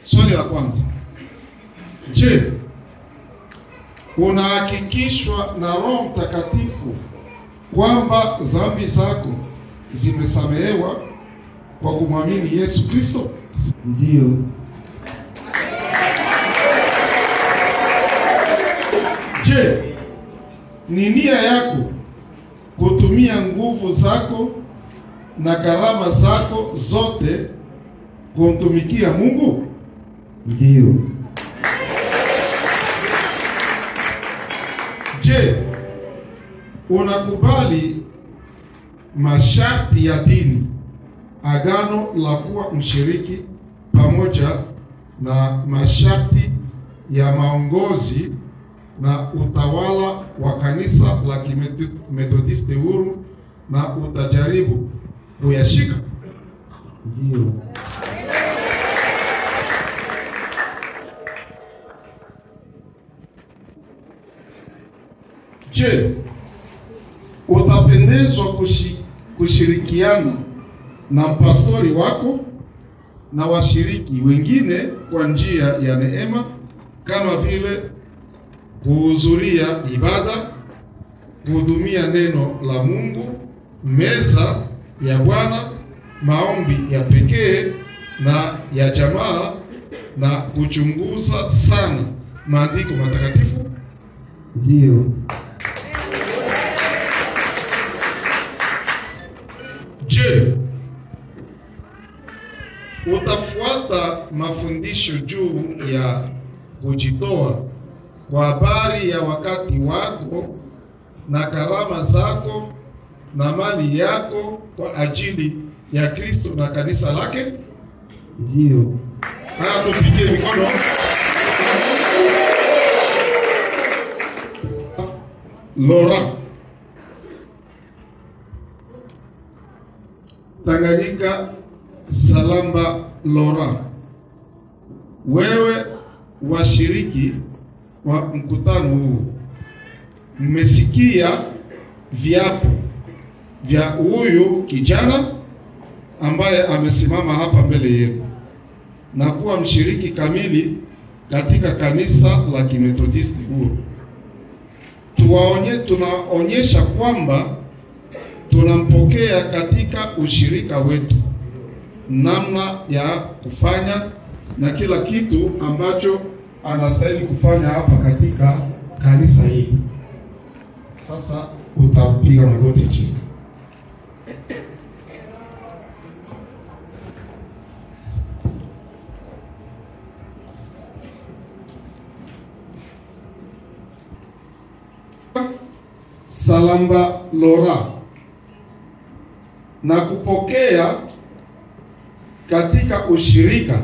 Swali la kwanza. Je, unahakikishwa na Roho Mtakatifu kwamba dhambi zako zimesamehewa kwa kumwamini Yesu Kristo? Ndio. Je, ni nia yako kutumia nguvu zako na gharama zako zote kumtumikia Mungu? Ndio. Je, unakubali masharti ya dini, agano la kuwa mshiriki pamoja na masharti ya maongozi na utawala wa kanisa la Kimethodisti huru, na utajaribu kuyashika? Ndio. Je, utapendezwa kushirikiana na pastori wako na washiriki wengine kwa njia ya neema, kama vile kuhudhuria ibada, kuhudumia neno la Mungu, meza ya Bwana, maombi ya pekee na ya jamaa, na kuchunguza sana maandiko matakatifu? Ndio. Je, utafuata mafundisho juu ya kujitoa kwa habari ya wakati wako na karama zako na mali yako kwa ajili ya Kristo na kanisa lake? Ndio. Haya, tupigie mikono. Laura Tanganyika Salamba Laura, wewe washiriki wa mkutano huu, mmesikia viapo vya huyu kijana ambaye amesimama hapa mbele yenu na kuwa mshiriki kamili katika kanisa la Kimethodisti huru. Tunaonyesha kwamba tunampokea katika ushirika wetu, namna ya kufanya na kila kitu ambacho anastahili kufanya hapa katika kanisa hili. Sasa utapiga magoti chini. Salamba Laura, na kupokea katika ushirika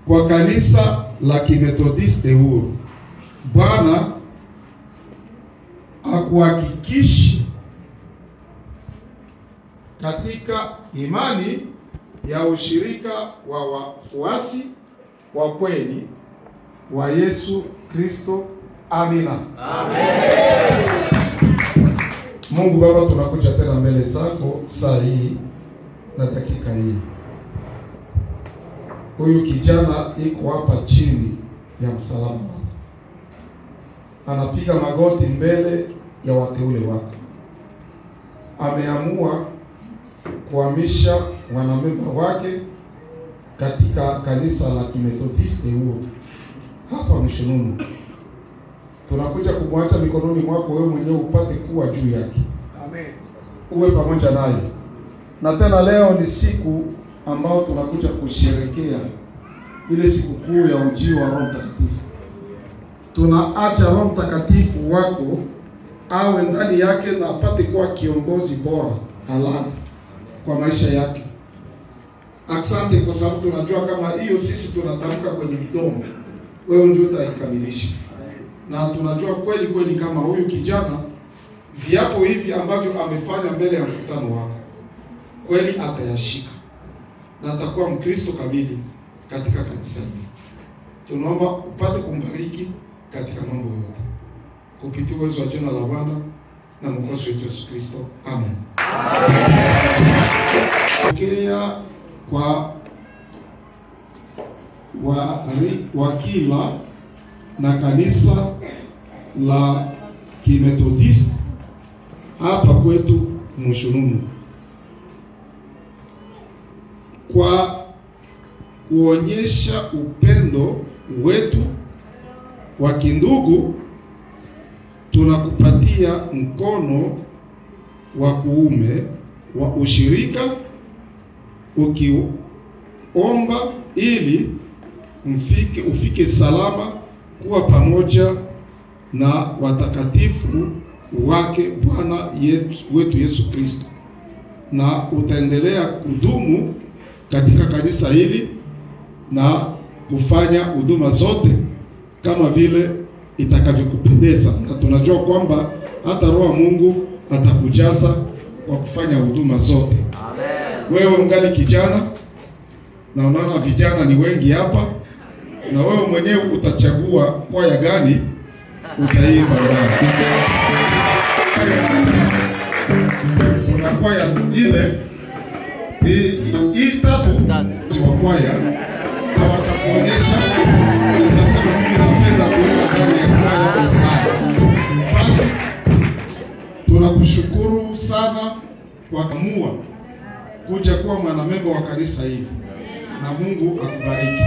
kwa kanisa la Kimethodisti huru. Bwana akuhakikishe katika imani ya ushirika wa wafuasi wa kweli wa Yesu Kristo. Amina. Amen. Mungu Baba, tunakuja tena mbele zako saa hii na dakika hii. Huyu kijana iko hapa chini ya msalaba wako, anapiga magoti mbele ya wateule wako. Ameamua kuhamisha wanamemba wake katika kanisa la Kimethodisti huo hapa Mshununu. Tunakuja kumwacha mikononi mwako wewe mwenyewe upate kuwa juu yake. Amen. Uwe pamoja naye. Na tena leo ni siku ambao tunakuja kusherehekea ile sikukuu ya ujio wa Roho Mtakatifu. Tunaacha Roho Mtakatifu wako awe ndani yake na apate kuwa kiongozi bora halali kwa maisha yake. Asante kwa sababu tunajua kama hiyo sisi tunatamka kwenye midomo, wewe ndio utaikamilisha. Na tunajua kweli kweli kama huyu kijana viapo hivi ambavyo amefanya mbele ya mkutano wako kweli atayashika na atakuwa Mkristo kamili katika kanisa hili. Tunaomba upate kumbariki katika mambo yote kupitia uwezo wa jina la Bwana na Mwokozi wetu Yesu Kristo. Amen. Pokea kwa wa kila na kanisa la Kimethodist hapa kwetu Mushununu, kwa kuonyesha upendo wetu wa kindugu, tunakupatia mkono wa kuume wa ushirika, ukiomba ili ufike salama kuwa pamoja na watakatifu wake Bwana wetu Yesu Kristo, na utaendelea kudumu katika kanisa hili na kufanya huduma zote kama vile itakavyokupendeza. Na tunajua kwamba hata Roho wa Mungu atakujaza kwa kufanya huduma zote. Amen. Wewe ungali kijana, na unaona vijana ni wengi hapa, na wewe mwenyewe utachagua kwaya gani utaimba ndani. Kuna kwaya ile hii tatu wa kwaya, na watakuonyesha, utasema mimi napenda kuimba ndani ya kwaya fulani. Basi tunakushukuru sana kwa kuamua kuja kuwa mwanamemba wa kanisa hili, na Mungu akubariki.